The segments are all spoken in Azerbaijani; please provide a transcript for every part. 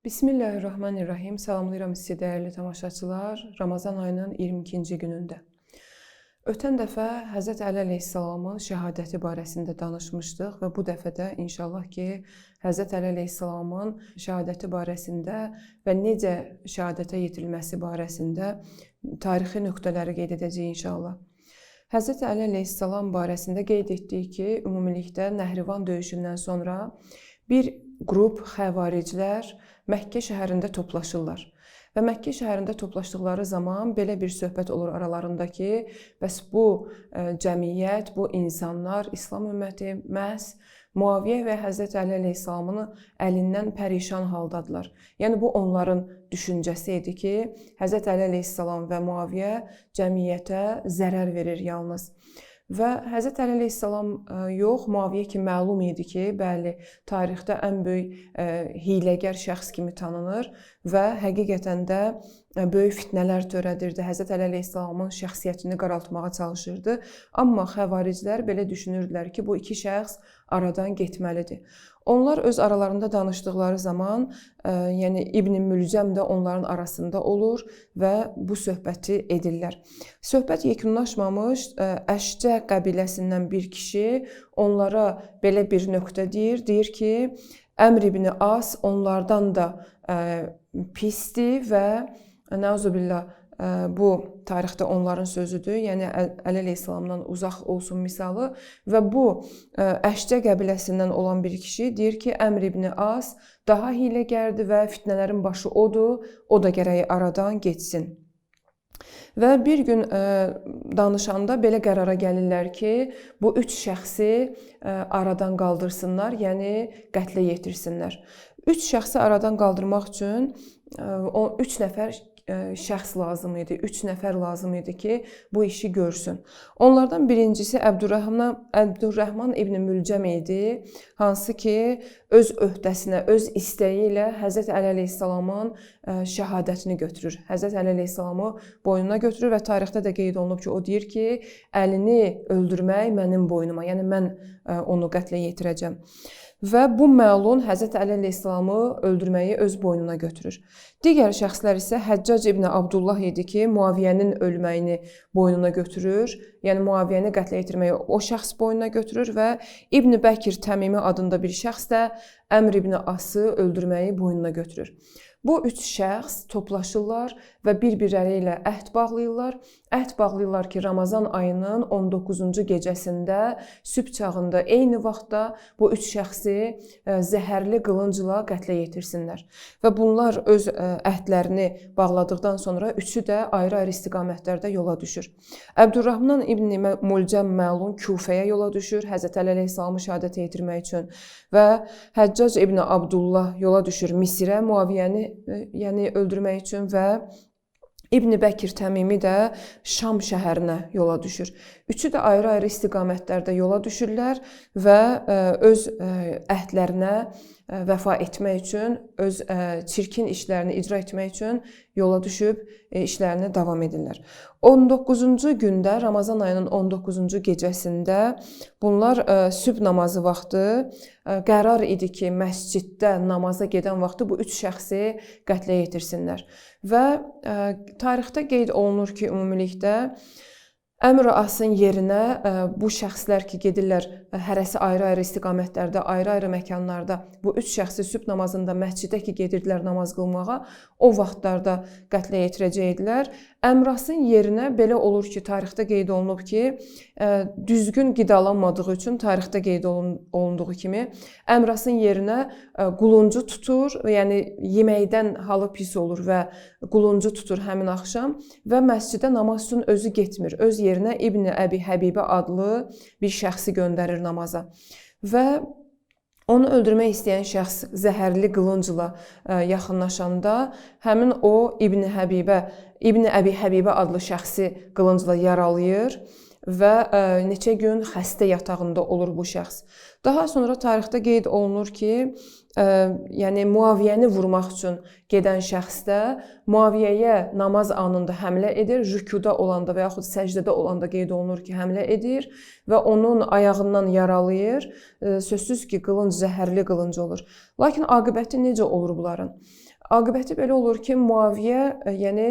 Bismillahirrahmanirrahim. Salamlayıram sizi dəyərli tamaşaçılar. Ramazan ayının 22-ci günündə. Ötən dəfə Həzrət Əli əleyhissalamın şəhadəti barəsində danışmışdıq və bu dəfə də inşallah ki, Həzrət Əli əleyhissalamın şəhadəti barəsində və necə şəhadətə yetirilməsi barəsində tarixi nöqtələri qeyd edəcəyik inşallah. Həzrət Əli əleyhissalam barəsində qeyd etdik ki, ümumilikdə Nəhrivan döyüşündən sonra bir qrup xəvariclər Məkkə şəhərində toplaşırlar. Və Məkkə şəhərində toplaşdıqları zaman belə bir söhbət olur aralarında ki, bəs bu cəmiyyət, bu insanlar, İslam ümməti məhz Muaviyə və Həzrət Əli əleyhissalamın əlindən pərişan haldadılar. Yəni bu onların düşüncəsi idi ki, Həzrət Əli əleyhissalam və Muaviyə cəmiyyətə zərər verir yalnız. Və Həzrət Əli əleyhissalam yox, Muaviyə ki məlum idi ki, bəli, tarixdə ən böyük hiyləgər şəxs kimi tanınır və həqiqətən də böyük fitnələr törədirdi. Həzrət Əli əleyhissalamın şəxsiyyətini qaraltmağa çalışırdı. Amma xəvariclər belə düşünürdülər ki, bu iki şəxs aradan getməlidir. Onlar öz aralarında danışdıqları zaman, yəni İbn Mülcəm də onların arasında olur və bu söhbəti edirlər. Söhbət yekunlaşmamış Əşcə qəbiləsindən bir kişi onlara belə bir nöqtə deyir. Deyir ki, Əmr ibn As onlardan da pisdir və nəuzubillah, bu tarixdə onların sözüdür. Yəni Əli əleyhissalamdan uzaq olsun misalı və bu Əşcə qəbiləsindən olan bir kişi deyir ki, Əmr ibn As daha hiyləgərdir və fitnələrin başı odur, o da gərək aradan getsin. Və bir gün danışanda belə qərara gəlirlər ki, bu üç şəxsi aradan qaldırsınlar, yəni qətlə yetirsinlər. Üç şəxsi aradan qaldırmaq üçün o üç nəfər şəxs lazım idi. 3 nəfər lazım idi ki, bu işi görsün. Onlardan birincisi Əbdürrəhman ibn Mülcəm idi, hansı ki, öz öhdəsinə, öz istəyi ilə Həzrət Əli əleyhissalamın şəhadətini götürür. Həzrət Əli əleyhissalamı boynuna götürür və tarixdə də qeyd olunub ki, o deyir ki, Əlini öldürmək mənim boynuma, yəni mən onu qətlə yetirəcəm. Və bu məlun Həzrət Əli əleyhissalamı öldürməyi öz boynuna götürür. Digər şəxslər isə Həccac ibn Abdullah idi ki, Muaviyyənin ölməyini boynuna götürür. Yəni Muaviyyəni qətlə yetirməyi o şəxs boynuna götürür və İbn Bəkir Təmimi adında bir şəxs də Əmr ibn Ası öldürməyi boynuna götürür. Bu üç şəxs toplaşırlar və bir-birləri ilə əhd bağlayırlar. Əhd bağlayırlar ki, Ramazan ayının 19-cu gecəsində sübh çağında eyni vaxtda bu üç şəxsi zəhərli qılıncla qətlə yetirsinlər. Və bunlar öz əhdlərini bağladıqdan sonra üçü də ayrı-ayrı istiqamətlərdə yola düşür. Əbdürrahman ibn Mülcəm məlun Kufəyə yola düşür, Həzrət Əli əleyhissalamı şəhadətə yetirmək üçün və Həccac ibn Abdullah yola düşür Misirə, Muaviyyəni yəni öldürmək üçün və İbn Bəkir Təmimi də Şam şəhərinə yola düşür. Üçü də ayrı-ayrı istiqamətlərdə yola düşürlər və öz əhdlərinə vəfa etmək üçün, öz çirkin işlərini icra etmək üçün yola düşüb işlərini davam edirlər. 19-cu gündə, Ramazan ayının 19-cu gecəsində bunlar sübh namazı vaxtı qərar idi ki, məsciddə namaza gedən vaxtı bu üç şəxsi qətlə yetirsinlər. Və tarixdə qeyd olunur ki, ümumilikdə Əmr Asın yerinə bu şəxslər ki, gedirlər hərəsi ayrı-ayrı istiqamətlərdə, ayrı-ayrı məkanlarda bu üç şəxsi sübh namazında məscidə ki, gedirdilər namaz qılmağa, o vaxtlarda qətlə yetirəcəkdilər. Əmr Asın yerinə belə olur ki, tarixdə qeyd olunub ki, düzgün qidalanmadığı üçün tarixdə qeyd olunduğu kimi Əmr Asın yerinə quluncu tutur, yəni yeməkdən halı pis olur və quluncu tutur həmin axşam və məscidə namaz üçün özü getmir. Öz yerinə İbn Əbi Həbibə adlı bir şəxsi göndərir namaza. Və onu öldürmək istəyən şəxs zəhərli qılıncla yaxınlaşanda həmin o İbn Əbi Həbibə adlı şəxsi qılıncla yaralayır və neçə gün xəstə yatağında olur bu şəxs. Daha sonra tarixdə qeyd olunur ki, yəni Muaviyyəni vurmaq üçün gedən şəxs də Muaviyyəyə namaz anında həmlə edir, rükuda olanda və yaxud səcdədə olanda qeyd olunur ki, həmlə edir və onun ayağından yaralayır. Sözsüz ki, qılınc zəhərli qılınc olur. Lakin aqibəti necə olur bunların? Aqibəti belə olur ki, Muaviyyə, yəni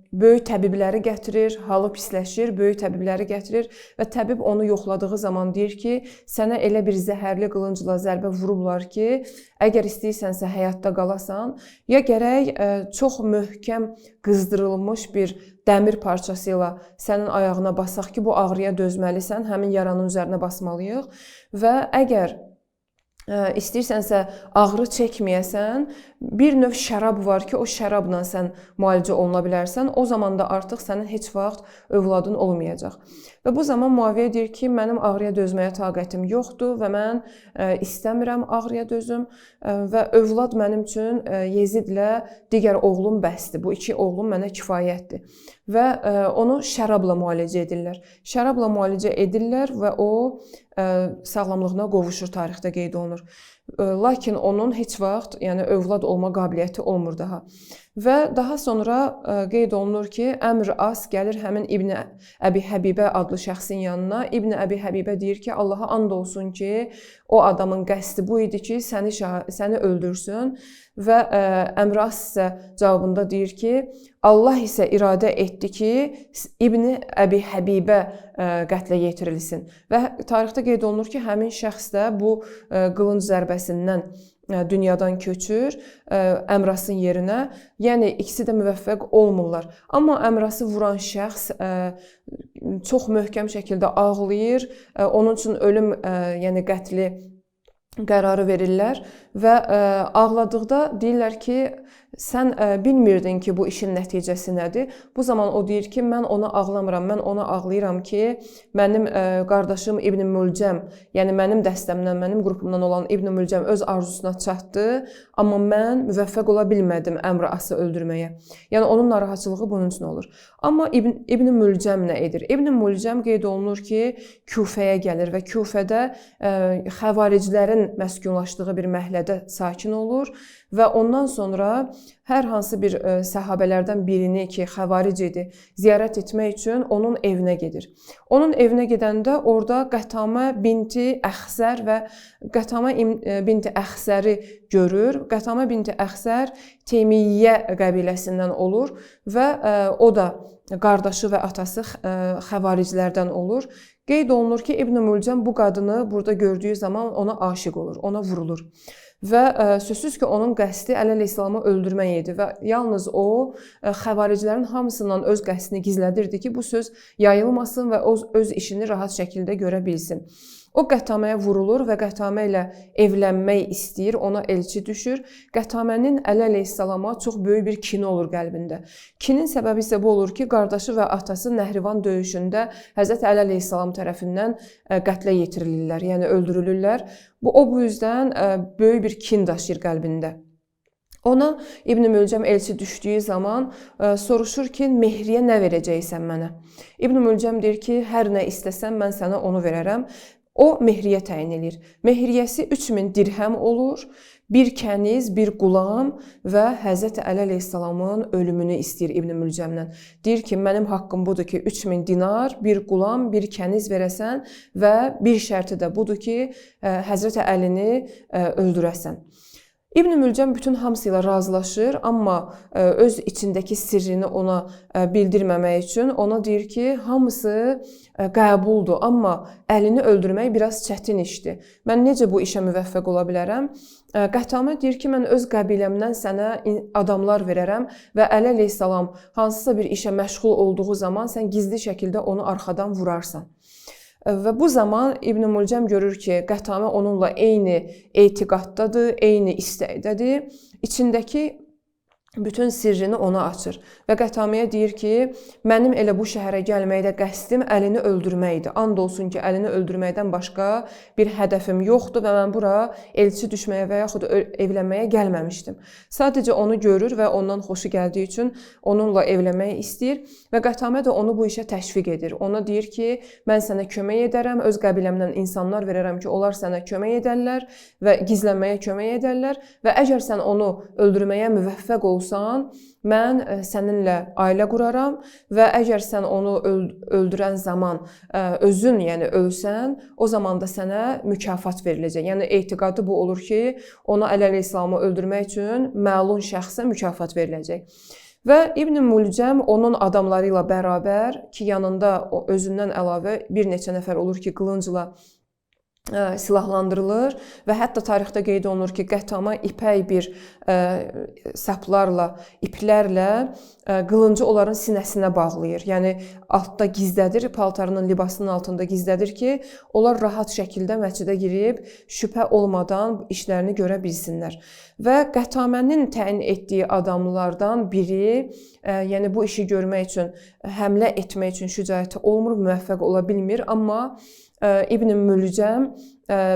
böyük təbibləri gətirir, halı pisləşir, böyük təbibləri gətirir və təbib onu yoxladığı zaman deyir ki, sənə elə bir zəhərli qılıncla zərbə vurublar ki, əgər istəyirsənsə həyatda qalasan, ya gərək çox möhkəm qızdırılmış bir dəmir parçası ilə sənin ayağına basaq ki, bu ağrıya dözməlisən, həmin yaranın üzərinə basmalıyıq və əgər istəyirsənsə ağrı çəkməyəsən, bir növ şərab var ki, o şərabla sən müalicə oluna bilərsən. O zaman da artıq sənin heç vaxt övladın olmayacaq. Və bu zaman Muaviyyə deyir ki, mənim ağrıya dözməyə taqətim yoxdur və mən istəmirəm ağrıya dözüm və övlad mənim üçün Yezidlə digər oğlum bəsdir. Bu iki oğlum mənə kifayətdir. Və onu şərabla müalicə edirlər. Şərabla müalicə edirlər və o sağlamlığına qovuşur, tarixdə qeyd olunur. Lakin onun heç vaxt, yəni övlad olma qabiliyyəti olmur daha. Və daha sonra qeyd olunur ki, Əmr As gəlir həmin İbn Əbi Həbibə adlı şəxsin yanına. İbn Əbi Həbibə deyir ki, Allaha and olsun ki, o adamın qəsdi bu idi ki, səni öldürsün. Və Əmr As isə cavabında deyir ki, Allah isə iradə etdi ki, İbn Əbi Həbibə qətlə yetirilsin. Və tarixdə qeyd olunur ki, həmin şəxs də bu qılınc zərbəsindən dünyadan köçür Əmrasın yerinə. Yəni ikisi də müvəffəq olmurlar. Amma Əmrası vuran şəxs çox möhkəm şəkildə ağlayır. Onun üçün ölüm, yəni qətli qərarı verirlər və ağladıqda deyirlər ki, sən bilmirdin ki, bu işin nəticəsi nədir. Bu zaman o deyir ki, mən ona ağlamıram, mən ona ağlayıram ki, mənim qardaşım İbn Mülcəm, yəni mənim dəstəmdən, mənim qrupumdan olan İbn Mülcəm öz arzusuna çatdı, amma mən müvəffəq ola bilmədim Əmr Ası öldürməyə. Yəni onun narahatçılığı bunun üçün olur. Amma İbn Mülcəm nə edir? İbn Mülcəm qeyd olunur ki, Küfəyə gəlir və Küfədə xəvariclərin məskunlaşdığı bir məhəllədə sakin olur və ondan sonra hər hansı bir səhabələrdən birini ki, xəvaric idi, ziyarət etmək üçün onun evinə gedir. Onun evinə gedəndə orada Qətamə binti Əxsər və Qətamə binti Əxsəri görür. Qətamə binti Əxsər Teymiyyə qəbiləsindən olur və o da qardaşı və atası xəvariclərdən olur. Qeyd olunur ki, İbn Mülcəm bu qadını burada gördüyü zaman ona aşiq olur, ona vurulur. Və sözsüz ki, onun qəsdi Əli əleyhissalamı öldürmək idi və yalnız o xəvariclərin hamısından öz qəsdini gizlədirdi ki, bu söz yayılmasın və o öz işini rahat şəkildə görə bilsin. O Qətaməyə vurulur və Qətamə ilə evlənmək istəyir, ona elçi düşür. Qətamənin Əli əleyhissalama çox böyük bir kini olur qəlbində. Kinin səbəbi isə bu olur ki, qardaşı və atası Nəhrivan döyüşündə Həzrət Əli əleyhissalam tərəfindən qətlə yetirilirlər, yəni öldürülürlər. O bu yüzdən böyük bir kin daşıyır qəlbində. Ona İbn Mülcəm elçi düşdüyü zaman soruşur ki, mehriyə nə verəcəksən mənə? İbn Mülcəm deyir ki, hər nə istəsən mən sənə onu verərəm. O mehriyə təyin edir. Mehriyyəsi 3000 dirhəm olur, bir kəniz, bir qulam və Həzrət Əli əleyhissalamın ölümünü istəyir İbn Mülcəmdən. Deyir ki, mənim haqqım budur ki, 3000 dinar, bir qulam, bir kəniz verəsən və bir şərti də budur ki, Həzrət Əlini öldürəsən. İbn Mülcəm bütün hamısı ilə razılaşır, amma öz içindəki sirrini ona bildirməmək üçün ona deyir ki, hamısı qəbuldur, amma Əlini öldürmək biraz çətin işdir. Mən necə bu işə müvəffəq ola bilərəm? Qətamə deyir ki, mən öz qəbiləmdən sənə adamlar verərəm və Əli əleyhissalam hansısa bir işə məşğul olduğu zaman sən gizli şəkildə onu arxadan vurarsan. Və bu zaman İbn Mülcəm görür ki, Qətamə onunla eyni etiqaddadır, eyni istəkdədir. İçindəki bütün sirrini ona açır və Qətaməyə deyir ki, mənim elə bu şəhərə gəlməkdə qəsdim Əlini öldürməkdir. And olsun ki, Əlini öldürməkdən başqa bir hədəfim yoxdur və mən bura elçi düşməyə və yaxud evlənməyə gəlməmişdim. Sadəcə onu görür və ondan xoşu gəldiyi üçün onunla evlənməyi istəyir və Qətamə də onu bu işə təşviq edir. Ona deyir ki, mən sənə kömək edərəm, öz qəbiləmdən insanlar verərəm ki, onlar sənə kömək edərlər və gizlənməyə kömək edərlər və əgər sən onu öldürməyə müvəffəq olsan, mən səninlə ailə quraram və əgər sən onu öldürən zaman özün, yəni ölsən, o zaman da sənə mükafat veriləcək. Yəni etiqadı bu olur ki, ona Əli əleyhissalamı öldürmək üçün məlun şəxsə mükafat veriləcək. Və İbn Mülcəm onun adamları ilə bərabər ki, yanında özündən əlavə bir neçə nəfər olur ki, qılıncla silahlandırılır və hətta tarixdə qeyd olunur ki, Qətama ipək bir saplarla, iplərlə qılıncı onların sinəsinə bağlayır. Yəni altda gizlədir, paltarının, libasının altında gizlədir ki, onlar rahat şəkildə məscidə girib şübhə olmadan işlərini görə bilsinlər. Və Qətamənin təyin etdiyi adamlardan biri, yəni bu işi görmək üçün, həmlə etmək üçün şücaəti olmur, müvəffəq ola bilmir, amma İbn Mülcəm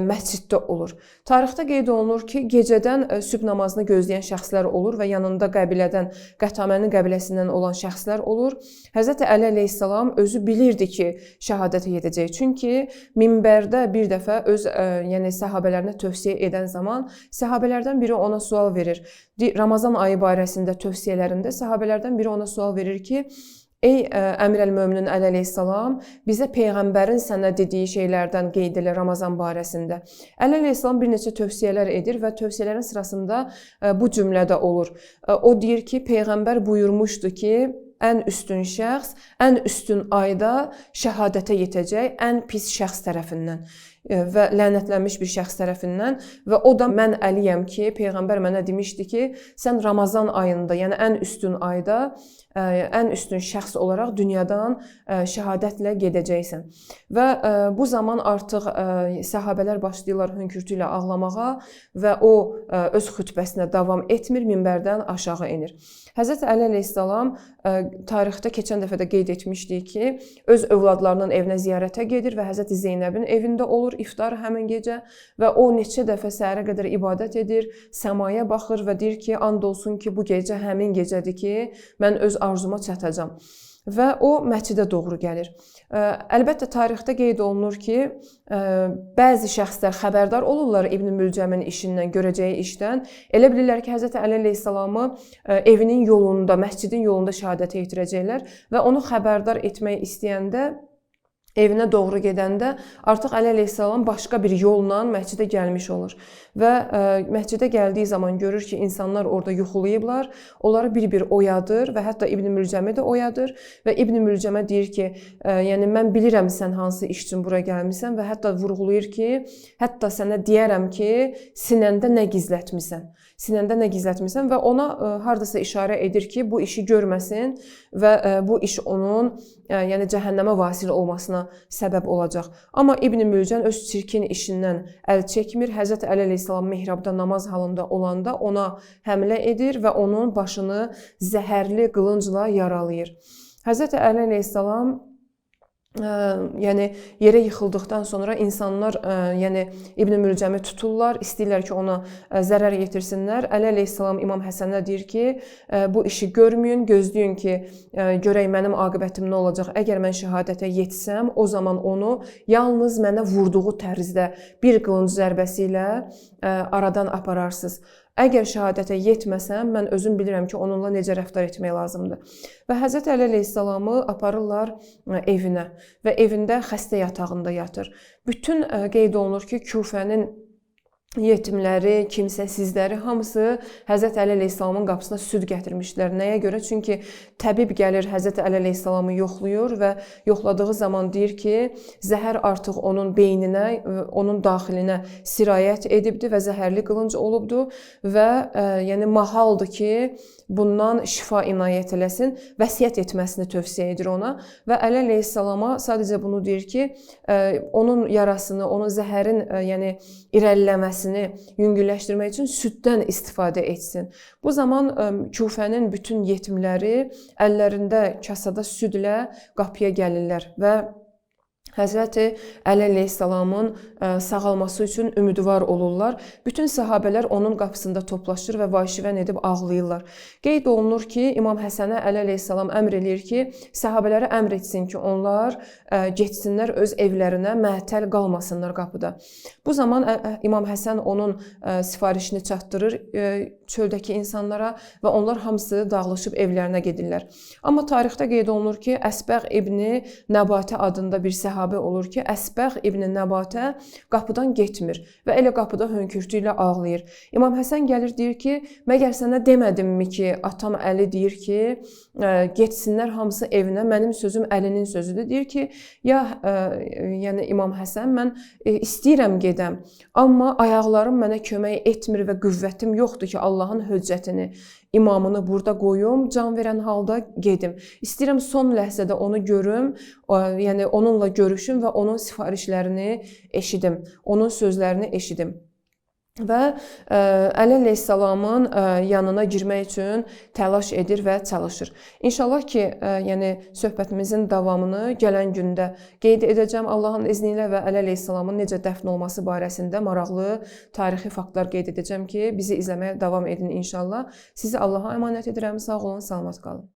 məsciddə olur. Tarixdə qeyd olunur ki, gecədən sübh namazını gözləyən şəxslər olur və yanında qəbilədən, Qətamənin qəbiləsindən olan şəxslər olur. Həzrəti Əli əleyhissalam özü bilirdi ki, şəhadətə yetəcək. Çünki minbərdə bir dəfə öz yəni səhabələrinə tövsiyə edən zaman səhabələrdən biri ona sual verir. Ramazan ayı barəsində tövsiyələrində səhabələrdən biri ona sual verir ki, ey Əmir-əl-Möminin Əli əleyhissalam, bizə Peyğəmbərin sənə dediyi şeylərdən qeyd elə Ramazan barəsində. Əli əleyhissalam bir neçə tövsiyələr edir və tövsiyələrin sırasında bu cümlə də olur. O deyir ki, Peyğəmbər buyurmuşdu ki, ən üstün şəxs, ən üstün ayda şəhadətə yetəcək ən pis şəxs tərəfindən və lənətlənmiş bir şəxs tərəfindən və o da mən Əliyəm ki, Peyğəmbər mənə demişdi ki, sən Ramazan ayında, yəni ən üstün ayda, ən üstün şəxs olaraq dünyadan şəhadətlə gedəcəksən. Və bu zaman artıq səhabələr başlayırlar hönkürtü ilə ağlamağa və o öz xütbəsinə davam etmir, minbərdən aşağı enir. Həzrəti Əli əleyhissalam tarixdə keçən dəfə də qeyd etmişdik ki, öz övladlarının evinə ziyarətə gedir və Həzrəti Zeynəbin evində olur iftar həmin gecə və o neçə dəfə səhərə qədər ibadət edir, səmaya baxır və deyir ki, and olsun ki, bu gecə həmin gecədir ki, mən öz arzuma çatacam. Və o məscidə doğru gəlir. Əlbəttə tarixdə qeyd olunur ki, bəzi şəxslər xəbərdar olurlar İbn Mülcəmin işindən, görəcəyi işdən. Elə bilirlər ki, Həzrəti Əli əleyhissalamı evinin yolunda, məscidin yolunda şəhadətə yetirəcəklər və onu xəbərdar etmək istəyəndə, evinə doğru gedəndə artıq Əli əleyhissalam başqa bir yolla məscidə gəlmiş olur. Və məscidə gəldiyi zaman görür ki, insanlar orada yuxulayıblar, onları bir-bir oyadır və hətta İbn Mülcəmi də oyadır və İbn Mülcəmə deyir ki, yəni mən bilirəm sən hansı iş üçün bura gəlmisən və hətta vurğulayır ki, hətta sənə deyərəm ki, sinəndə nə gizlətmisən. Sinəndə nə gizlətmisən və ona hardasa işarə edir ki, bu işi görməsin və bu iş onun yəni cəhənnəmə vasil olmasına səbəb olacaq. Amma İbn Mülcən öz çirkin işindən əl çəkmir. Həzrəti Əli əleyhissalam mehrabda namaz halında olanda ona həmlə edir və onun başını zəhərli qılıncla yaralayır. Həzrəti Əli əleyhissalam yəni yerə yıxıldıqdan sonra insanlar yəni İbn Mülcəmi tuturlar, istəyirlər ki, ona zərər yetirsinlər. Əli əleyhissalam İmam Həsənə deyir ki, bu işi görməyin, gözləyin ki, görək mənim aqibətim nə olacaq. Əgər mən şəhadətə yetsəm, o zaman onu yalnız mənə vurduğu tərzdə bir qılınc zərbəsi ilə aradan apararsınız. Əgər şəhadətə yetməsəm, mən özüm bilirəm ki, onunla necə rəftar etmək lazımdır. Və Həzrəti Əli əleyhissalamı aparırlar evinə və evində xəstə yatağında yatır. Bütün qeyd olunur ki, Kufənin yetimləri, kimsəsizləri hamısı Həzrəti Əli əleyhissalamın qapısına süd gətirmişdilər. Nəyə görə? Çünki təbib gəlir, Həzrəti Əli əleyhissalamı yoxlayır və yoxladığı zaman deyir ki, zəhər artıq onun beyninə, onun daxilinə sirayət edibdir və zəhərli qılınc olubdur və yəni mahaldır ki, bundan şifa inayət eləsin, vəsiyyət etməsini tövsiyə edir ona və Əli əleyhissalama sadəcə bunu deyir ki, onun yarasını, onun zəhərin yəni irəliləməsini yarasını yüngülləşdirmək üçün süddən istifadə etsin. Bu zaman Kufənin bütün yetimləri əllərində kasada südlə qapıya gəlirlər və Həzrəti Əli əleyhissalamın sağalması üçün ümidvar olurlar. Bütün səhabələr onun qapısında toplaşır və vay-şivən edib ağlayırlar. Qeyd olunur ki, İmam Həsənə Əli əleyhissalam əmr eləyir ki, səhabələrə əmr etsin ki, onlar getsinlər öz evlərinə, məətəl qalmasınlar qapıda. Bu zaman İmam Həsən onun sifarişini çatdırır çöldəki insanlara və onlar hamısı dağılışıb evlərinə gedirlər. Amma tarixdə qeyd olunur ki, Əsbəğ ibni Nəbatə adında bir səhabə olur ki, Əsbəğ ibn Nəbatə qapıdan getmir və elə qapıda hönkürtü ilə ağlayır. İmam Həsən gəlir deyir ki, məgər sənə demədimmi ki, atam Əli deyir ki, getsinlər hamısı evinə, mənim sözüm Əlinin sözüdür. Deyir ki, ya yəni İmam Həsən, mən istəyirəm gedəm, amma ayaqlarım mənə kömək etmir və qüvvətim yoxdur ki, Allahın höccətini, imamını burada qoyum, can verən halda gedim. İstəyirəm son ləhzədə onu görüm, yəni onunla görüşüm və onun sifarişlərini eşidim, onun sözlərini eşidim. Və Əli əleyhissalamın yanına girmək üçün təlaş edir və çalışır. İnşallah ki, yəni söhbətimizin davamını gələn gündə qeyd edəcəm Allahın izni ilə və Əli əleyhissalamın necə dəfn olması barəsində maraqlı tarixi faktlar qeyd edəcəm ki, bizi izləməyə davam edin inşallah. Sizi Allaha əmanət edirəm. Sağ olun, salamat qalın.